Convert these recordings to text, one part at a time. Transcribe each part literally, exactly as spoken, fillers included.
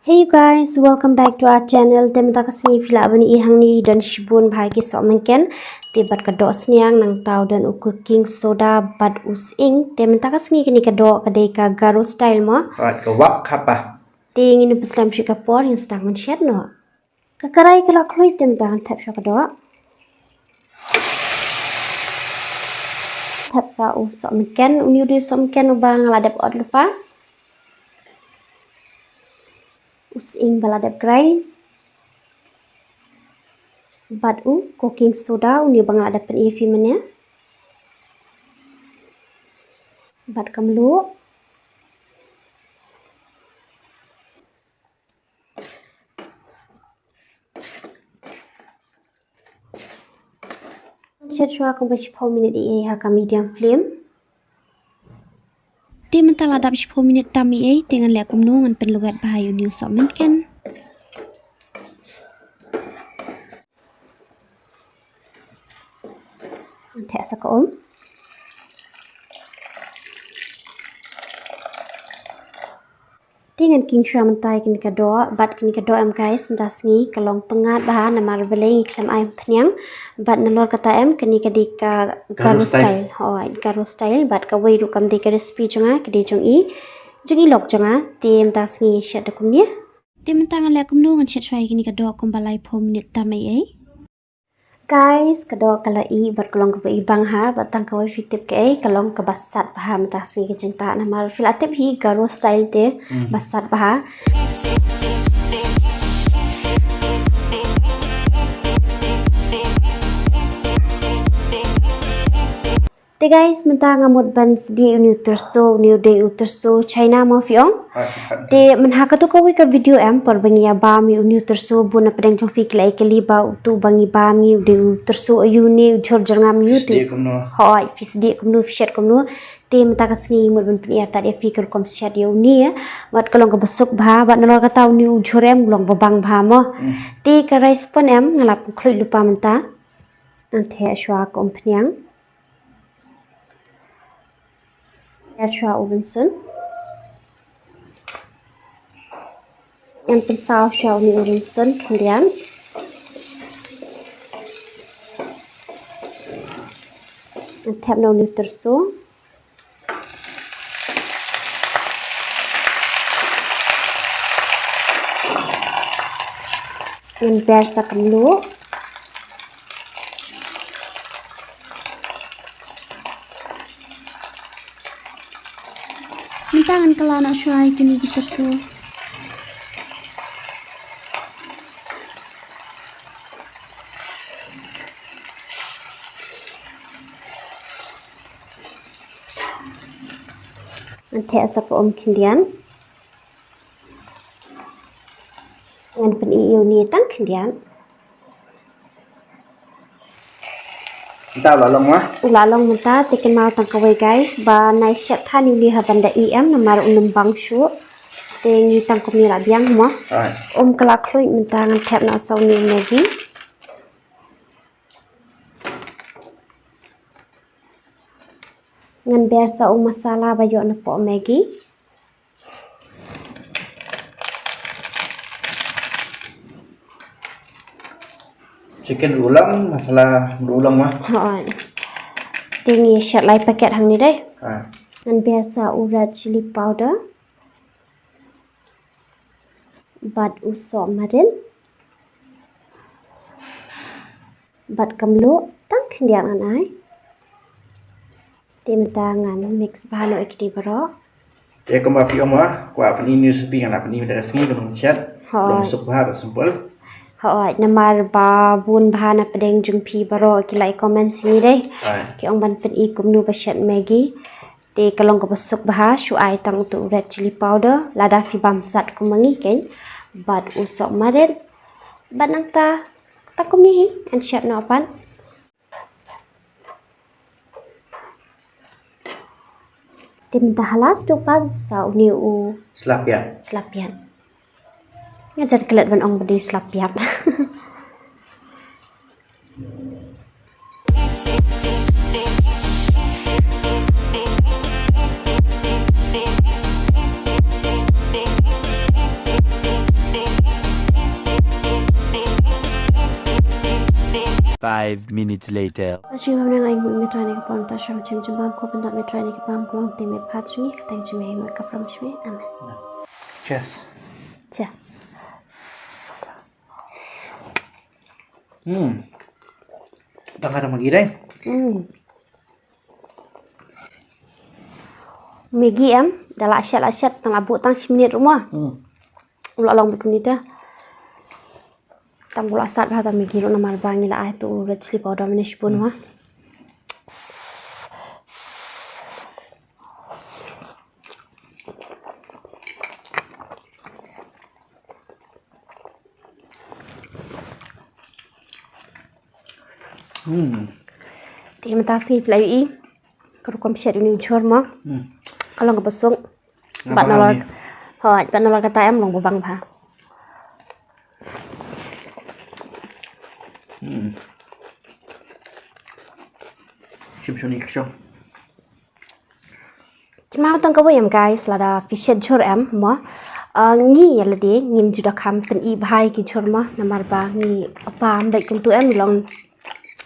Hey you guys, welcome back to our channel. Te mynta ka sngi phi lah ban ïohi hangne don shibun bha ki sohmynken. Te bad ka dohsniang, nangta u don u cooking soda bad u sying. Te mynta ka sngi kane ka doh ka dei ka Garo style mo. Right, ka wok haba. Te ngin ym pynslem shuh ka por, ngin sdang ban shet noh. Ka karai ka la khluit, te mynta ngan thep shuwa ka doh. Thep sa u sohmynken, une u dei u sohmynken uba nga la dep ot lypa. U sying ba la dep grind. Bad u cooking soda, une uba nga la dep pyni ïa phi mynne. Bad ka mluh. Shet shuwa kumba shiphew minit ïa ha ka medium flame. Te mynta la dap shiphew minit tam ïa, te ngan leh kumno, ngan pynlwet bha ïa une u sohmynken. Ngan theh sa ka um. Te ngan king shuwa mynta ïa kane ka doh, bad kane ka doh em guys, mynta sngi ka long pyngngad bha namar balei ngi khlem ai umphniang, bad nalor kata em kane ka dei ka Garo style. Hooid, Garo style, bad kawei ruh kam dei ka recipe jong nga, ka dei jong i, jong i lok jong nga, te mynta sngi shet da kumne. Te mynta ngan leh kumno, ngan shet shuwa ïa kane ka doh kumba laiphew minit tam ïa. Guys, ka doh ka la ih bad ka long kaba ibang ha, bad tang kawei phi tip kaei, ka long kaba sat bha mynta sngi ka jingtah namar phi la tip hi Garo style te ba sat bha. Te guys, mynta nga mut ban sdieh une u tyrso, une u dei u tyrso China mo phi ong. Te mynha kato kawei ka video em por ba ngi ïa bam ïa une u tyrso, bun na pdeng jong phi ki la ïa kylli ba uto ba ngi bam ngi u dei u tyrso aïu ne u jhur jyrngam aïu te. Hooid, phi sdieh kumno, phi shet kumno. Te mynta ka sngi mut ban pyni artat ïa phi ka rukom shet ïa une, bad ka long kaba suk bha, bad nalor kata une u jhur em u long ba bang bha mo. Te ka rice pan em nga la pynkhluit lypa mynta. Ngan theh shuwa ka umphniang. Ber shuwa u rynsun. Ngan pynsaw shuwa une u rynsun khyndiat. Ngan thep noh une u tyrso. Ngan ber sa ka mluh. Mynta ngan kylla noh shuwa ïa kine ki tyrso. Ngan theh sa ka um khyndiat. Ngan pyni ïa une tang khyndiat. Mynta u la long ma? U la long mynta, te kynmaw tang kawei guys, ba nai shet than ïa une ha ban da ih em, namar un ym bang shuh. Te ngi tang kumne la biang mo. Right. Um ka la khluit mynta ngan thep noh sa une u Maggi. Ngan ber sa u masala ba ïoh na poh Maggi. Chicken u long, masala u long ma? Hooid. Te ngi shet lai packet hangne dei. Ah. Ngan ber sa u red chili powder. Bad u sohmarit. Bad ka mluh tang khyndiat ngan ai. Te mynta ngan mix bha noh ïa kine baroh. Te kumba phi ong ma, kwah pyni une recipe ngan pyni mynta ka sngi kumno shet. Hooid. Long suk bha, long simple. Hooid, namar ba bun bha na pdeng jong phi baroh ki la ïa comment sha ngi dei. Hooid. Ki ong ban pyni kumno ba shet Maggi. Te ka long kaba suk bha, shu ai tang uto u red chili powder, lada phi bam sat kum ma ngi keiñ, bad u sohmarit, bad nangta, tang kumne hi, ngan shet noh pat. Te mynta ha last u pat, sa une u sla piat. Sla piat. Nga jan klet ban ong ba dei sla piat. Five minutes later. Ashi bam nang ai ngi me trai ne ka pon pa sham chim chim bam ko pynda me trai ne ka pam ko long te me phat shmi ka tang chim ai ngi ka pram shmi. Amen. Cheers. Cheers. Hmm. Tang ada magi dai. Hmm. Magi em, da la shet la shet tang la bu tang shi minit ruh mo. Hmm. U la long bikun ita. Tang u la sat bha ta Migi ruh namar ba ngi la ai tu red chili powder mane shibun wa. Hmm. Te mynta sngi phi la ïohi ka rukom shet uni u jhur mo. Hmm. Ka long kaba suk. Nga bad ba nalor. Hoi, bad nalor kata em long ba bang bha. Hmm. Shim shoni kshong. Kynmaw tang kawei em guys, lada phi shet jhur em mo. Ah, ngi ïa lade ngim ju da kham pyn-i bha ïa ki jhur mo namar ba ngi bam beit kumtu em long.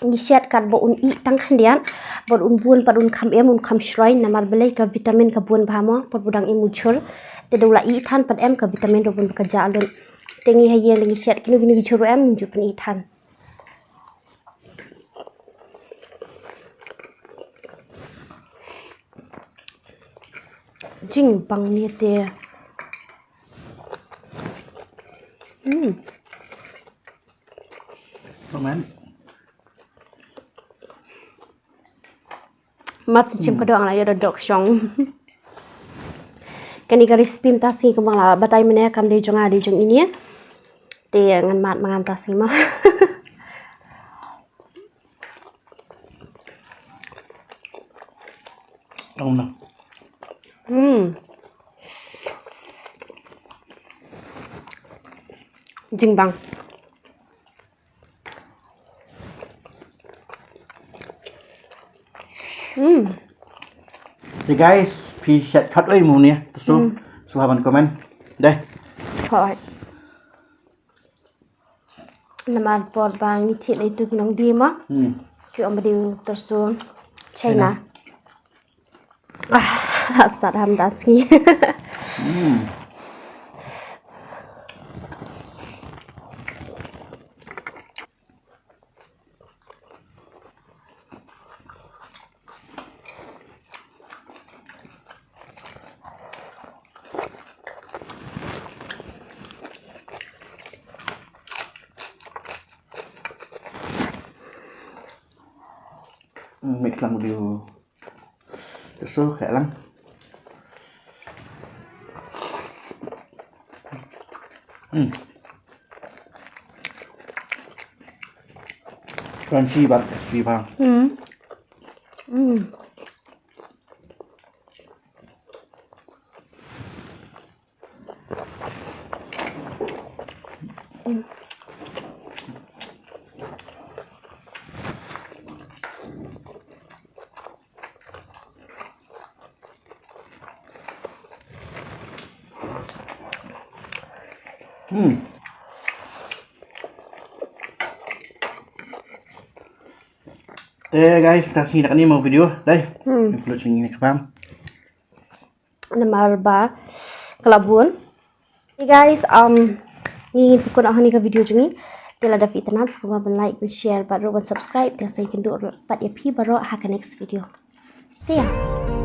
Ngi shet kat ba un ih tang khyndiat, ba un bun, ba un kham em, un kham shloi, namar balei ka vitamin ka bun bha mo, ba u dang im u jhur. Te da u la ih than pat em ka vitamin ruh bun ba ka jah lut. Te ngi ha ïing ngi shet kino kino ki jhur em, ngi ju pyn-i than. Jingbang ne te. Hmm. Comment. Mat chim ka dong la ïa dok shong. Kane ka recipe mynta sngi kumba la batai mynne kam dei jong nga dei jong ini. Te ngan mad ma nga mynta sngi mo. Tong na. Hmm. Jingbang. Hmm. Hey guys, phi shet khatwei mo ne? Tyrso. Hmm. Sngewbha ban comment. Dei. Hoi. Namar por ba ngi thied ïa itu ki nongdie mo. Hmm. Ki ong ba dei u tyrso China. China. Ah, sat ham da sngi. Hmm. Hmm, mix lang dulu. Susu kayak lang. Hmm. Crunchy banget, crispy banget. Hmm. Hmm. Hmm. Te guys, ta sini dak ni mau video, dai. Hmm. Upload sini ni kebang. Namar ba ka la bun. Hey guys, um, ngi ngin pynkut hangne ka video jong ngi. Te lada phi itynnad sngewbha ban like, ban share, bad ruh ban subscribe. Te sa ïakynduh ruh pat ïa phi baroh ha ka next video. See ya.